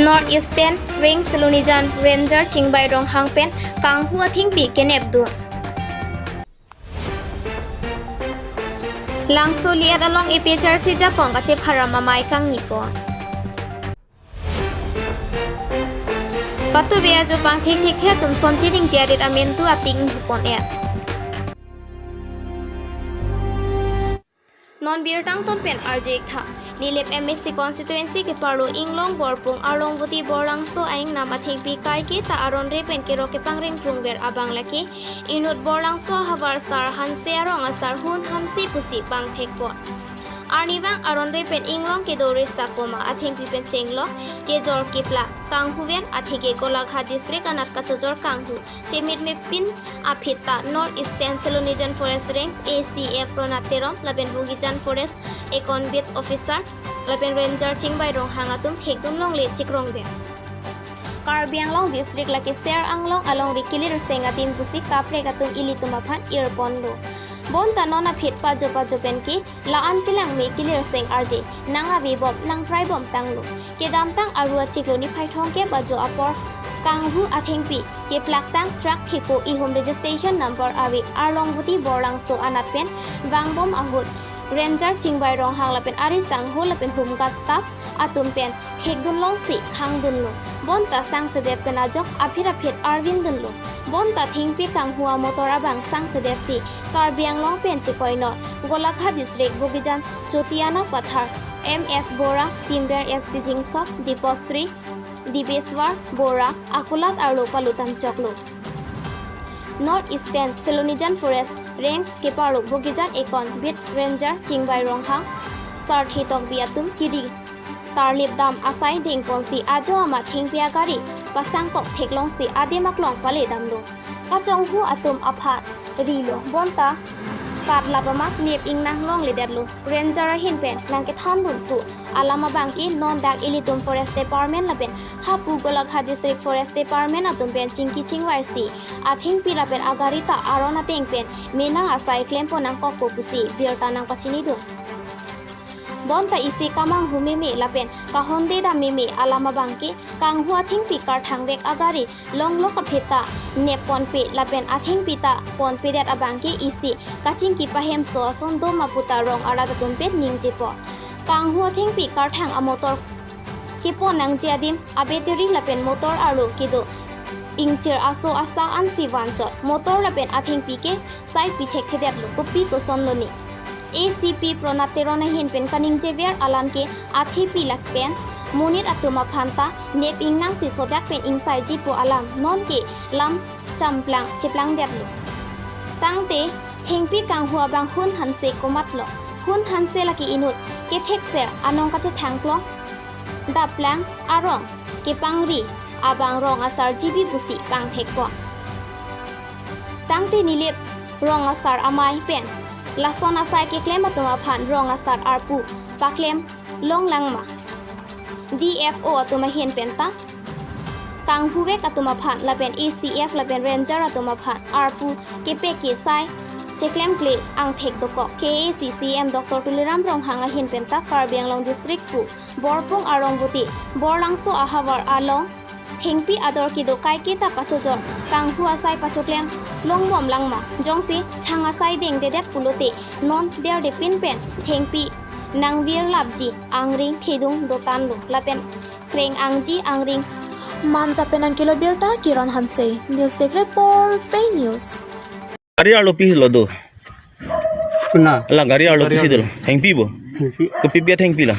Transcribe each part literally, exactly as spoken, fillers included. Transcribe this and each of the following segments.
North Eastern Range Silonijan Ranger Chingbai Ronghang pen kanghu athengpi kenep dun. Langso Liat along A P H R C jakong kachepharam amei kangni pon. Patuve ajo pangthek thekthe atum Sonji Ingti arit amen tu ating inghu pon-et. Non birta angton pen arju-ik tha. Nilip M A C constituency keparlo Inglong Borpung Arlongvoti Borlangso aingnam athengpi kaike ta aron re pen kerok kepangring krungver abang lake inut Borlangso ahavar Sar Hanse arong asar Hun Hanse pusi pangthek pon. Arnivang aron re pen inglong kedo resa koma athengpi pen chenglok kejor keplak kanghuver atheke Golaghat district anat kachojor kanghu chemit mepin aphi ta North Eastern Silonijan Forest Range A C F Ronat Teron lapen Bogijan Forest Account Beat Officer lapen Ranger Chingbai Ronghang atum thekdun longle chikrongdet. Karbi Anglong district lake Ser Anglong alongri kilirseng adim pusi kaprek atum ilitum aphan irponlo. Bonta non aphi pajo pajo pen ke la-an kelang me kilirseng arje nang ave bom nang prai bom tanglo. Kedamtang aru achiklo niphai thomkep ajo apor kanghu athengpi keplak tang truck thepo ihum registration number ave Arlongvoti Borlangso anat pen vangbom ahut Ranger Chingbai Ronghang lapen ari sangho lapen home guard staff atum pen thekdun longsi khangdunlo. Bonta sangsedet pen ajok aphit aphit arvindunlo. Bonta thengpi kanghu amotor abang sangsedet si Karbi Anglong pen chekoi non Golaghat district Bogijan Chotiana Pathar M S Bora, Timber S C Jingsop, Depository Dibeswar Bora, akulat arlo palutan choklo. North Eastern Silonijan Forest Range keparlo Bogijan Account Beat Ranger Chingbai Ronghang, Sarthi Tokbi atum kiri tarlip dam asai dengponsi ajo ama thengpi agari pasangkok theklongsi adim aklong pale damlo. Kachonghu atum aphan rilo bonta katlap amat nep ingnang longledetlo. Ranger ahin pen nangkethan dunthu alam abang ke non dak ilitum Forest Department lapen hapu Golaghat District Forest Department atum pen chingki chingvaisi athengpi lapen agari ta aron ateng pen menang asai klempon nangkokpo pusi birta nangpachinidun. Bonta isi kamanghu meme lapen kahonde dam meme alam abang ke kanghu athengpi karthangvek agari longlok aphi ta nep ponpe lapen athengpi ta ponpedet abang ke isi kachingki pahemso ason doma puta rong arat atum pen ningjepo. Kanghu athengpi karthang amotor kepon nangji adim abattery lapen motor arlo kedo ingchir aso asa ansi vanchot motor lapen athengpi ke sai pithekthedetlo, kopi kosonlone. A C P Pranat Teron ahin pen kaningjever alam ke athengpi lapen monit atum aphan ta nep ingnangsi sodak pen ingsaijipo alam non ke lam champlang cheplangdetlo. Tangte thengpi kanghu abang Hun Hanse komatlo. Hun Hanse lake inut kethekser anong kachethangklong daplang arong kepangri abang rong asar G B pusi pangthekpon. Tangte nilip rong asar amei pen lason asai keklem atum aphan rong asar arpu paklem longlangma. D F O atum ahin pen ta kanghuvek atum aphan lapen A C F lapen Ranger atum aphan arpu kepe kesai cheklemkle angthek dokok. K A A C C M Doctor Tuliram Ronghang ahin pen ta Karbi Anglong District pu Borpung Arlongvoti Borlangso ahavar along thengpi ador kedo kaike ta pachojor kanghu asai pachoklem longbom langma. Jongsi thang asai dengdedet pulote non derdepin pen thengpi nangvirlapji angring thedung dotanlo lapen kreng angji angring. Manja pen nangkelo birta Kiran Hanse, News Desk Report, Pei News. Gari arlo pilo do? Kuna? La gari arlo pisi dolo. Thengpi bo? Thengpi. Kopi pi athengpi la?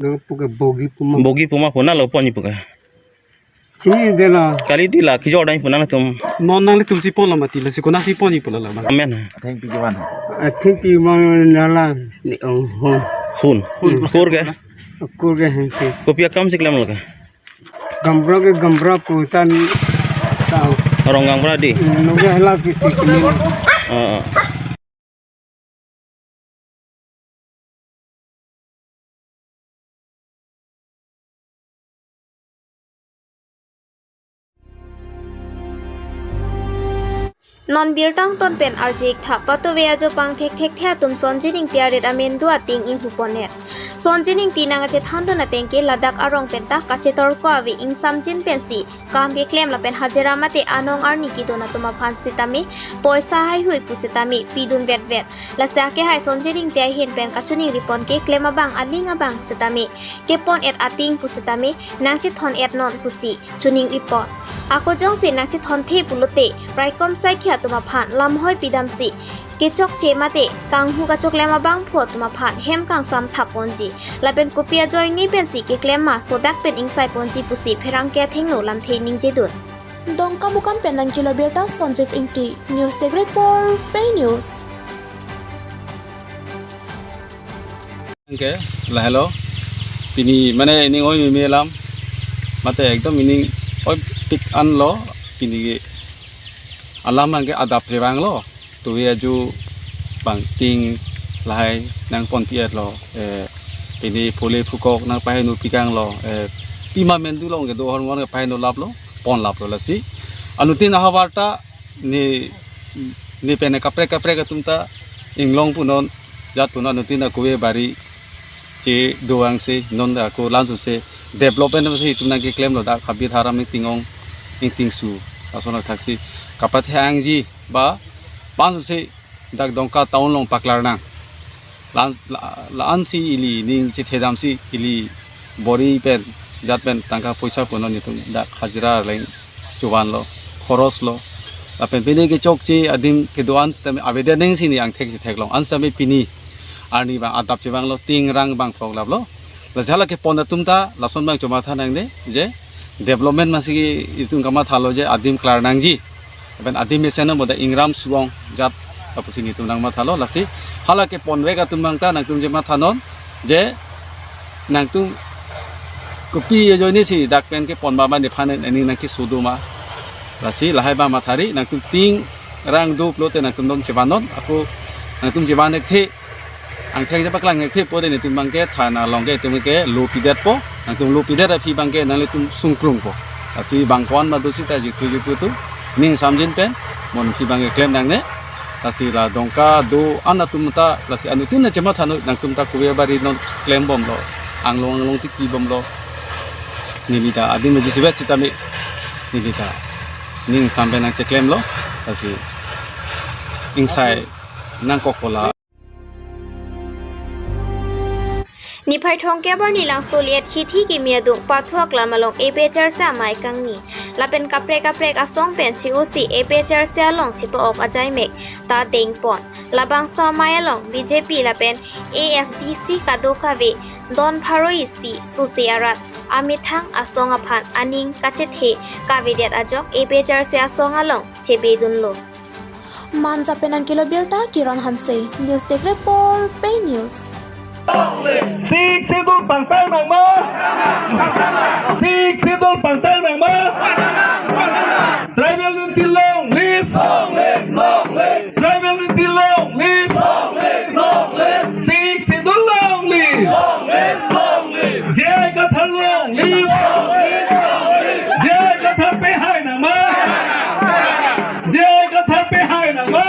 Nangpu ke bogi puma. Bogi puma puna lo ponji puke. Sini dela. Kali ti la kijor dang puna tum. Non nanglitum si ponlo mati la si kona si ponji pula la. Amen. Thengpi kiman? Athengpi man nala ni ong hon. Hun. Hun. Kur ke? Kur ke Hanse. Kopi akam si klemlo ke? Gaonbura ke gaonbura pu tan sa. Rong gaonbura di? Hmm, nunggu hala kisi kini. Ah, ah. Non birta angton pen arju-ik tha, patuve ajo pangthek thekthe atum Sonji Ingti arit amen tu ating inghu pon-et. Sonjin Ingti nangkachethandun ateng ke ladak arong pen ta kachetorko ave, ingsamjin pensi kam keklem lapen hajira mate anong arni kedun atum aphan sitame poisa haihui pusitame pidun vetvet. Lasi akehai Sonjin Ingti ahin pen kachiningri pon ke klem abang aling abang sitame kepon-et ating pusitame nangchethon-et non pusi chiningri pon. Ako jongsi nangchethonthe pulote raikom saikhi atum aphan lamhoi pidamsi kechokche mate kanghu kachoklem abangphu atum aphan hem kangsam thap ponji lapen kopi ajoine pensi keklem ma sodak pen ingsai ponji pusi pherangke athengno lamthe ningjedun. Dongkamukam pen nangkelo birta Sanjeev Ingti, News Desk Report, Pei News. Anke lahelo, pini mane ining oi meme alam, mate ekdom ining oipik anlo, pini ke alam anke adap jevanglo, tuwe aju bang ting lahai nangpon ti-etlo, eh, pini phule phukok nangpaheno pikanglo, eh, pima mendu long kedo hormon ke paheno laplo, pon laplo lasi. Anuttin ahavarta ne, ne pen kaprek kaprek atum ta inglong punon, jat punon, anuttin akuwe bari che doang si non ako langsung si development si itum nangkeklemlo, dak habit haram Ingti-ong Ingtingsu asona thaksi kapathe angji ba langsung si dak Dongka town along paklar nang. La, la, la-ansi ili ning chethedamsi ili bori pen jat pen tangka poisa punon itum dak hajira leng chuvanlo, khoroslo. Lapen pine kechokche adim kedo-an sitame avedet nangsi ne angthek chetheklong. An sitame pini arni bang adap jevanglo, ting rang bang ploklaplo. Lasi hala kepon atum ta lason bang chomatha nangne je development masi itum kamathalo je adim klar nangji. Lapen adim mesen boda ingram suong jat apusi nitum nangmathalo lasi. Hala keponvek atum bang ta nangtum chemathanon je nangtum kopi ajoine si dak pen kepon ba ma nephan ani nangkeso do ma. Lasi lahai ba mathari nangtum ting rang do pulote nangtum non chevanon, ako nangtum chevan thekthe, angthek chepaklang thekthe pulote nitum bang ke thana along ke itum ke lo pidetpo, nangtum lo pidet aphi bang ke nanglitum sungklungpo. Lasi bang ko-an ma do sita jitu jitu tu ning samjin pen, mon phi bang ke klem nangne. Lasi la Dongka do-an atum ta, lasi anuttin ne chemathanon, nangtum ta kuwe bari non klembomlo, anglong anglong tiki bomlo. Neli ta adim aji sibet sitame neli ta ning sampe nangcheklemlo, lasi ingsai nangkokpo la. Niphai thomkep arni Langso Liet Khithi Kimi adung Pathu Aklam along APHLC amei kangni lapen kaprek kaprek asong pen che-osi APHLC along chepa-ok ajaimek ta dengpon. Labangso amei along BJP lapen ASDC kadokave don pharo isi suse arat amethang asong aphan aning kachethe kavedet ajok APHLC asong along chebedunlo. Manja pen nangkelo birta Kiran Hanse, News Desk Report, Pei News. Sixth Schedule pangthang nangma? Sixth Schedule pangthang nangma? Tribal unity long live! Long live, long live! Tribal unity long live! Long live, long live! Sixth Schedule long live! Long live, long live! J I Kathar long live! Long live, long live! J I Kathar pehai nangma? J I Kathar pehai nangma?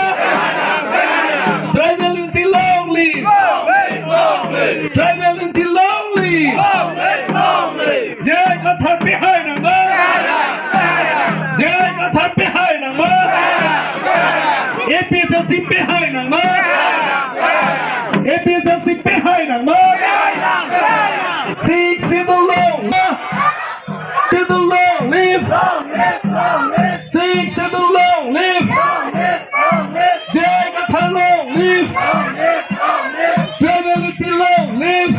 Tribal unity long live! Long live, long live! Tribal unity long live! Long live, long live! J I Kathar pehai nangma? J I Kathar pehai nangma? APHLC pehai nangma? APHLC pehai nangma? Sixth Schedule long live! Schedule long live! Sixth Schedule long live! J I Kathar long live! Tribal unity long live!